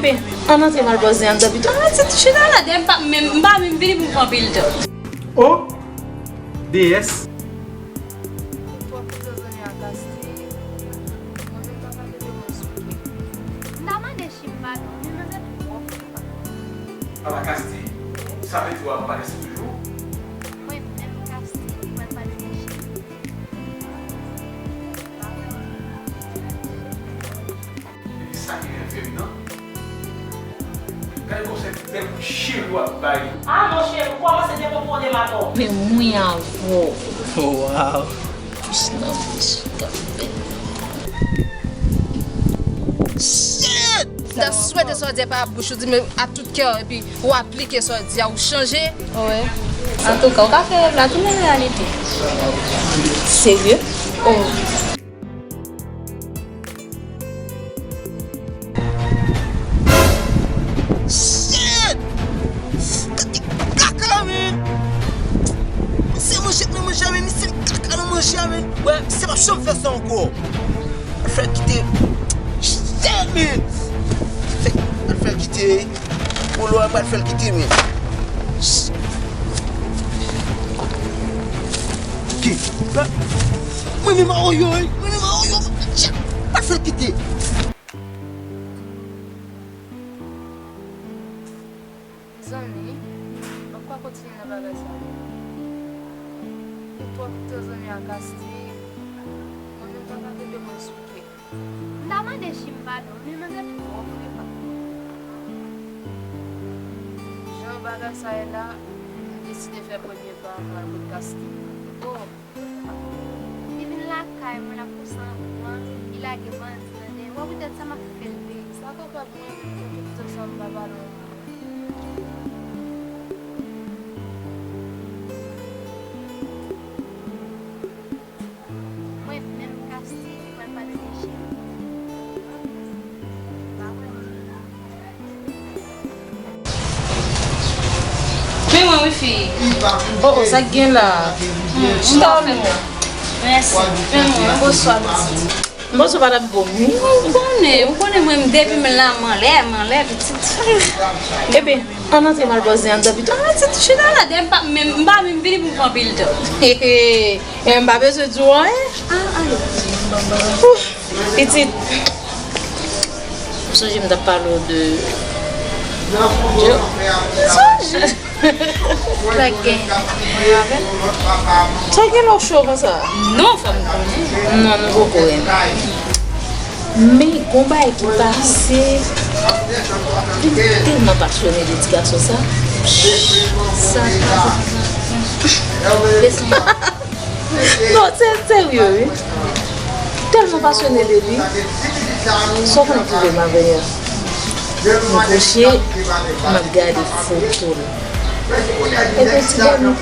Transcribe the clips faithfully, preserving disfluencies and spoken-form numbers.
Ann antre m al bòz nen anndan pito. Ah, se chita la, dèyè m pa menm, m pa menm vini pou m pran anpil tan. O, D S. Ou twò pito zanmi ak Asti. Mwen menm papa te demen souke. M ta mande Chim padon, men manzè twò fre pa. Papa Kasti, sa vle di w ap pale si toujou? Mwen menm Kasti, mwen pale de Chim. Epi sa ki nève m nan, gade konsèy bèl kout cheri w ap bay. Ah, monchè, ou kòmanse dekonpone m atò. Men mwen avè w. Waw. Plis nan plis, w t ap fè. Shit! M ta swete sa w di a pa bouch ou di, men a tout kè w, epi w aplike sa w di a, ou chanje. Wi. Antouka, ou ka fè rèv la tounen reyalite. Serye? Oh. Shit! Gade kaka, man! Se manje k nan manje a, men se kaka nan manje a, men! Wè, se p ap janm fè sa ankò! Al fè l kite. Shit, man! Fè, al fè l kite. Pou lò a, pral fè l kite, men. Ki? Mwen menm a oyo, wi. Mwen menm a oyo. Shit! Pral fè l kite. Mezanmi, m ap ka kontinye nan bagay sa yo. Ou twò pito zanmi ak Asti. Mwen menm papa te demen souke. M ta mande Chim padon, men manzè twò fre pa. Jan bagay sa ye la, m deside fè premye pa m al kot Kasti. Oh. Li vin lakay mwen, l ap pouse an pran, li lage bandi nan dèyè. Wè poutèt sa m ap fè l peye. Sa kapab mwen menm pou tout tan sa m pa pale yon mo. Mwen menm Kasti ki pral pale de Chim. Pa wè. Men mwen wi fi. Oh, oh, sa k gen la? Hmm, m pa fè mwen. Mèsi. Men mwen, bonswa pitit. Bonswa madam Bomi. Ou konnen, ou konnen mwen depi m la m anlè, m anlè pitit. Ebyen, ann antre m al bòz nen anndan pito. Ah, pitit, chita la, dèyè m pa menm, m pa menm vini pou m pran anpil tan. He, he. E m pa bezwen di w anyen. Ah, ale. Ouh, pitit. M sonje m t ap pale w de Joe. M sonje. Sa k gen? Sa gen lè w cho konsa? Non, fò m konnen. Non, nou poko renmen. Men gon bagay ki pase. Li telman pasyone de ti gason sa. Sa pase. Desann. Non, se serye, wi. Tèlman pasyone de li. Sa w konnen ki rive m avè l? M kouche, m ap gade foto l. Epi ti gade m.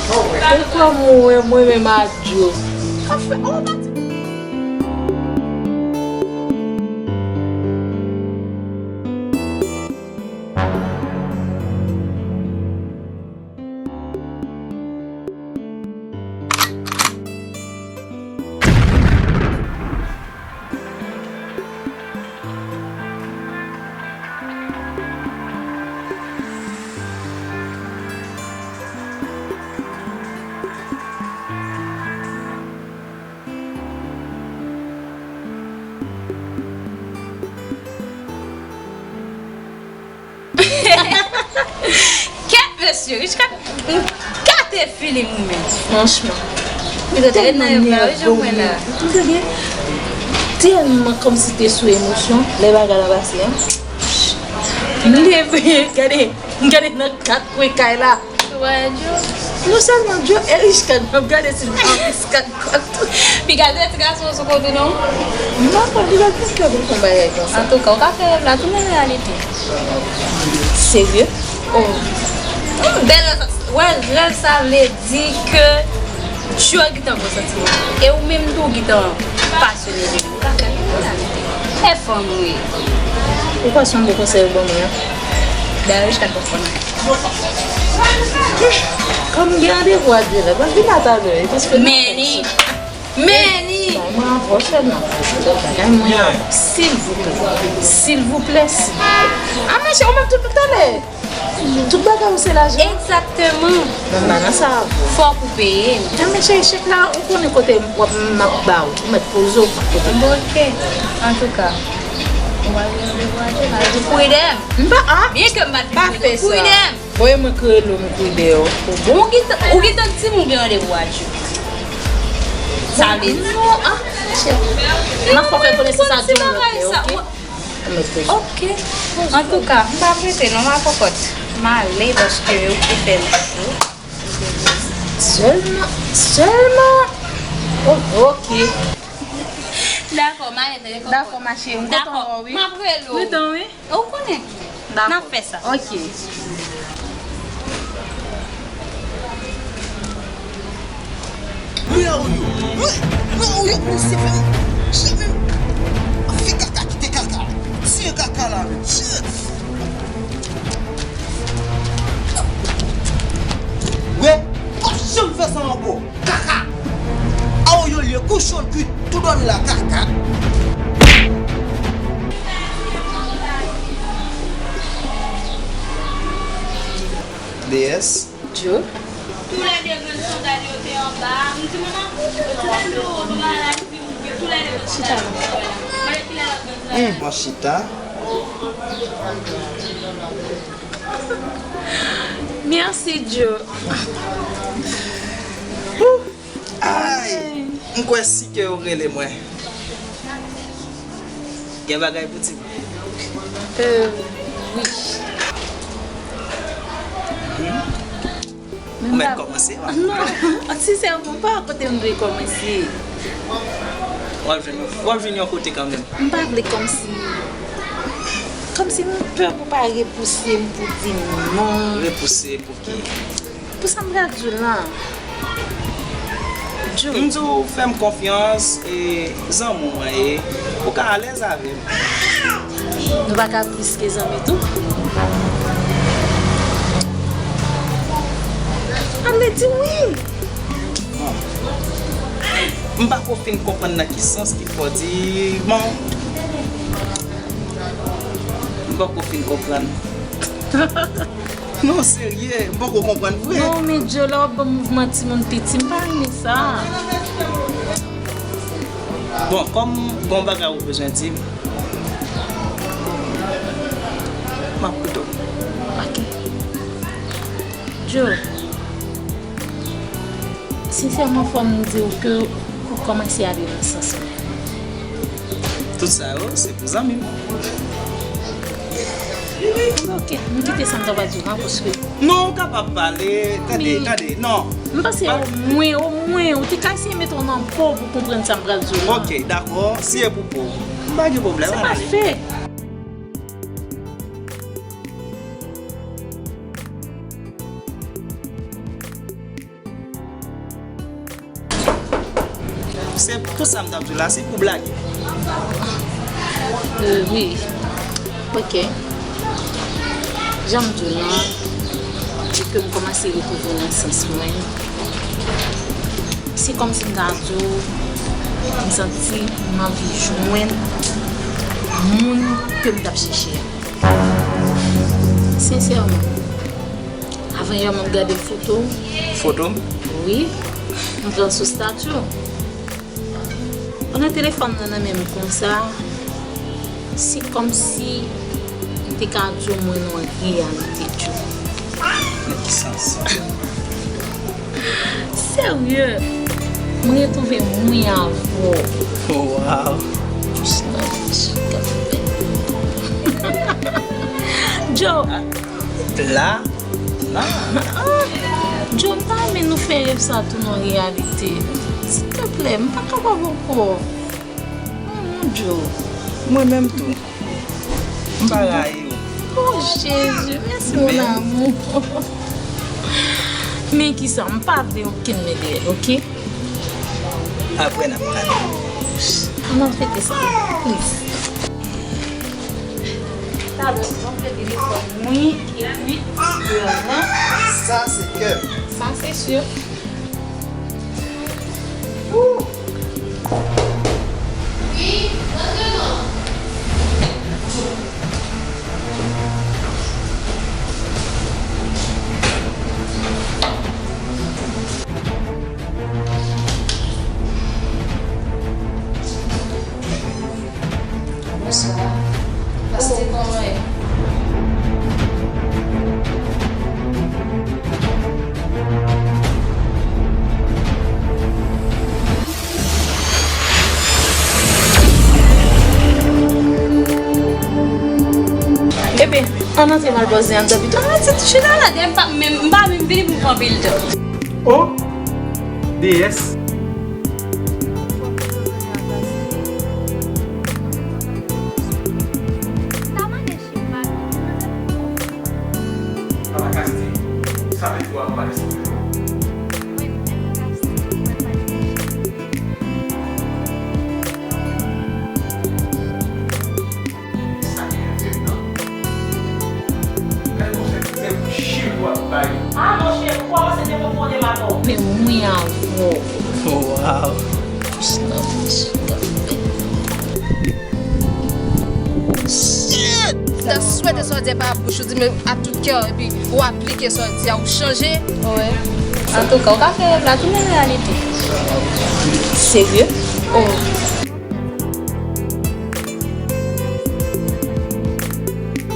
Poukwa mwen, mwen menm a Joe? Ka fè, oh, Kèt mesye, Richka, m gate feeling ou menm. Franchman. Li te ret nan rèv la, wi, jan mwen la. M te gen tèlman kòmsi te sou emosyon, lè bagay la pase, an. M leve, gade, m gade nan kat kwen kay la. Wè, Joe. Non sèlman Joe, e Richka, m ap gade si l pa Richka. Piga de ti gason sou kote non. M pa konn li pa konn kè pou fè bagay konsa. Antouka, ou ka fè rèv la tounen reyalite. Serye? Oh. Bèl rèv sa, wè, rèv sa vle di ke Joe gentan pran santiman. E ou menm tou ou gentan pasyone de li. Ou ka fè rèv la tounen reyalite. E fanm wi. Ou kwè se yon bon konsèy ou ban mwen an? Dayè, Richka t ap fè nan. Kòm m gen randevou a Joe la, m ap vin la talè, paske. Men li. Men li! Bay mwen avè w sèlman. Bagay mwen an, silvouplè. Silvouplè, si. A, men chè, ou menm tout, talè. Tout bagay ou se lajan? Egzakteman. Mwen pa nan sa avè w. Fòk ou peye m. A, men chè, chèk la, ou konnen kote w ap, m ap ba w. Ou mèt poze w kote. Bon, oke. Antouka, ou pa gen randevou a Djo? Pride m. M pa, a? Byen ke m pa t vin kote w, pride m. Voye mwen krele w, m kou dèyè w. Ou gentan, ou gentan di m ou gen randevou a Djo. Sa vle di. Non, a, chè. M ap fè w konnen se sa Djo lòt lè, oke? Oke. Antouka, m pa prese non, m a kòkòt. M ale paske yo te fè m cho. Sèlman, sèlman. Oh, oke. Dakò, m ale nan lekòl. Dakò, ma cheri, m kontan wè w, wi. M ap rele w. Gentan, wi. Ou konnen. Dakò. N ap fè sa. Oke. Mwen a ou yo. Mwen, mwen a ou yo, mwen se fè m. Shit, men. Fè kaka kite kaka. Tiye kaka la, men. Shit. Wè, p ap janm fè sa ankò. Kaka. A ou yo lye kouchon ki tou dòmi la, kaka. D S. Djo. Toulède grenn sandal yo te anba. M di manman, yo te leve yo anba la, yo toulède grenn sandal yo te anba la. Mande kilè lòt grenn sandal. Mwen chita. Mèsi, Djo. Ay, m kwè si ke yo rele mwen. Gen bagay pou di m. Euh, wi. Ou mèt kòmanse, wi. Non, sinsèman, m pa wè kote m dwe kòmanse. W ap jwenn, w ap jwenn yon kote kanmenm. M pa vle kòmsi, kòmsi m pè pou pa repouse m pou di non. Repouse pou ki? Pou sa m pral di w lan. Djo. M di w fè m konfyans, e zanmi w mwen ye, ou ka alèz avè m. Nou pa ka plis ke zanmi tou? Sa vle di wi. Bon. M pa ko fin konprann nan ki sans ki fè w di, bon. M pa ko fin konprann. Non, serye, m poko konprann vre. Non, men Djo, lè w ap ban m mouvman timoun piti, m pa renmen sa. Bon, kòm gon bagay ou bezwen di m, m ap koute w. Ok. Djo, sensèman, fò m di w ke ou kòmanse ale nan sans mwen. Tout sa yo, se pou zanmi m. Ok, m kite sa m ta pral di w lan, paske... Non, ou kapab pale. Tande, tande, non. M panse omwen, omwen, ou te ka eseye mete w nan po w pou konprann sa m pral di w lan. Ok, dakò, si e pou po w, m pa gen pwoblèm, ale. Se pa fèt. Se pou sa m t ap di w la, se pou blage. Euh, wi. Ok. Jan m di w lan, depi ke m kòmanse retwouve w nan sans mwen, se kòmsi m ta di w, m santi m anvi jwenn moun ke m t ap chèche a. Sensèman. Avanyè mwen gade foto w. Foto m? Wi. Mwen pran sou stati w. Pandan telefòn nan nan men m konsa, se kòmsi m te ka di w mwen nan reyalite Djo. Nan ki sans? Serye, mwen retwouve mwen avè w. Waw. Jis nan chita. Djo. La? La? Ah, Djo, m ta renmen nou fè rèv sa tounen an reyalite. Silteplè, m pa kapab ankò. Oh, mon Djo. Mwen menm tou. M pa rayi w. Oh, Jezi, mèsi, mon amour. Men kisa, m pa vle okenn medèyèl, ok? Apre n ap pale. Ann fete sa, plis. Talè, m ap fete telefòn mwen, epi, e, nan. Sa se kè m. Sa se si. Ooh. Ann antre m al bwè zen an dedan pito. Ah, ti chita la, dèyè m pa menm, m pa menm vini pou m pran anpil tan. O, D S. Papa Kasti, sa vle di w ap pale sou yo. Sa ki nève m nan. Gade yon sèl ti bèl kout chil w ap bay. Ah, monchè, ou kòmanse dekonpone m atò. Men wi, avò. Waw. Pis nan pis, Shit! M ta swete sa w di a pa bouch ou di, men a tout kè w, epi w aplike sa w di a, ou chanje. Wi. Antouka, ou ka fè rèv la tounen reyalite. Serye? Oh.